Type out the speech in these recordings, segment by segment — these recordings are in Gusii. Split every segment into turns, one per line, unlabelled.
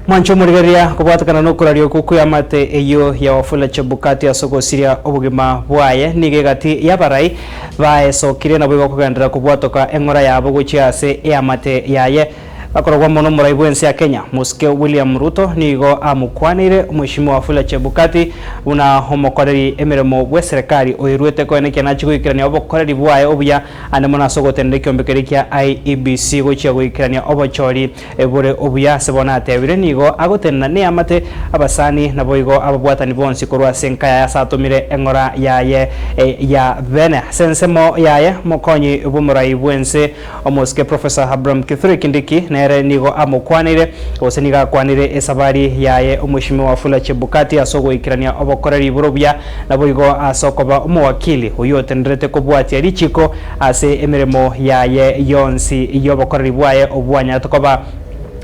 Mwanche omorigereria kobwatekana nokoraria okwo kw'eamate eyio ya Wafula Chebukati ase ogosiria obogima bwaye, nigo egati y'abarai baesokire naboigo kogenderera kobwatoka eng'ora yabo gochia ase eamate yaye. Bakorogwa amo nomorai bw'ense ya Kenya, Mosike William Ruto nigo amokwaneire Omweshimiwa Wafula Chebukati buna omokoreri emeremo bw'eserekari oirwete koenekia nachie goikerania obokoreri bwaye obuya ande mono ase ogotenena ekiombe keria kia IEBC gochia goikerania obochori Bore obuya ase bono atebire, nigo agotenena neamate, abasani, naboigo ababwatani bonsi korwa ase enka yaye ase atomire eng'ora yaye ya bene. Ase ensemo yaye, omokonyi bw'omorai bw'ense, omosike Professor Abraham Kithure Kindiki, nere nigo amokwaneire, gose nigo akwanire esabari yaye Omweshimiwa Wafula Chebukati ase ogoikerania obokoreri bore obuya, naboigo ase okoba omowakili oyio otenerete kobwatia richiko Ase emeremo yaye yonsi y'obokoreri bwaye obwanyarete koba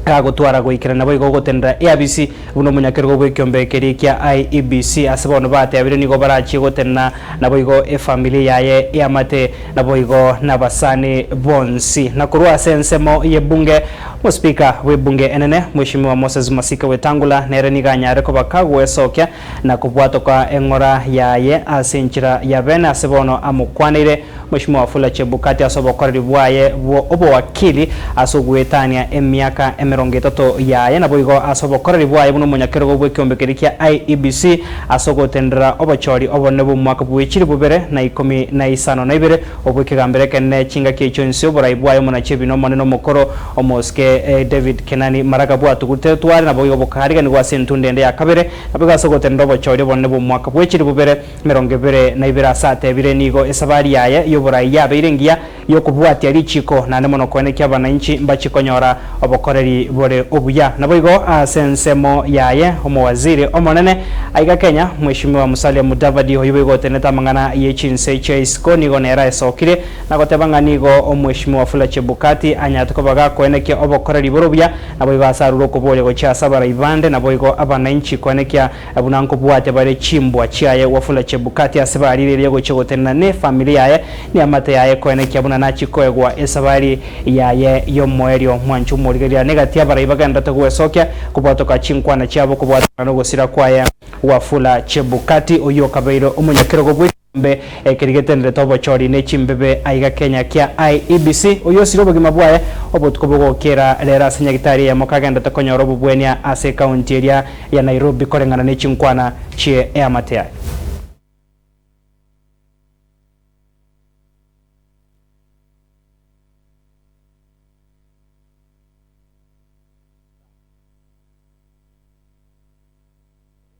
agotwara goikerana naboigo ogotenera eabisi buna omonyakerogo bw'ekiombe keria kia IEBC ase bono batebire nigo barachie gotenena naboigo efamiri yaye eamate naboigo nabasani bonsi. Na korwa ase ensemo y'ebunge Omospika bw'ebunge enene Mweshimiwa Moses Masika Wetangula nere nigo anyare koba kagwesokia na kobwatoka eng'ora yaye ase enchera ya bene ase bono amokwaneire Mweshimiwa Wafula Chebukati ase obokoreri bwaye bwo obowakili ase ogoetania emiaka emerongo etato yaye naboigo ase obokoreri bwaye buna omonyakerogo bw'ekeombe keria kia IEBC ase ogotenderera obochori obonene bw'omwaka bw'echiri bobere na ikomi na isano na ibere obw'ekegambero ekenene chingaki echio inse oborai bwaye omonachi ebina omonene omokoro omosike David Kenani Maraga bwatugutire tware naboigo bokariganigwa ase entunda ende ya kabere naboigo ase ogotenderera obochori obonene bw'omwaka bw'echiri bobere 22 ase atebire nigo esabari yaye y'oborai yabeire engiya y'okobwatia richiko, naende mono koenekia abanainchi mbachie konyora obokoreri bore obuya. Naboigo ase ensemo yaye omowaziri omonene aiga Kenya, Mweshimiwa Musalia Mudavadi oyio boigo otenenete amang'ana ye chinse chia isiko nigo nere aesokire na goteba ng'a nigo Omweshimiwa Wafula Chebukati anyarete koba gakoenekia obokoreri bore obuya naboigo ase arure okoboria gochia ase abarai bande naboigo abanainchi koenekia Buna nkobwatia bare chimbwa chiaye Wafula Chebukati ase barire eria gochia gotenena nefamiri yaye neamate yaye koenekia buna nachie koegwa esabari yaye yomoerio. Mwanche omorigereria negati abarai bagenderete gwesokia kobwatoka chinkwana chiabo kobwatana nogosira kwaye Wafula Chebukati oyio okabeire omonyakerogo bwe Mbe ekeri getenderete obochori ne chimbebe aiga Kenya kia IEBC, oyio osire obogima bwaye obotuko bogokera rero ase nyagitari eyemo kagenderete konyora obobwenia ase ekaunti eria ya Nairobi koreng'ana ne chinkwana chie eamate yaye.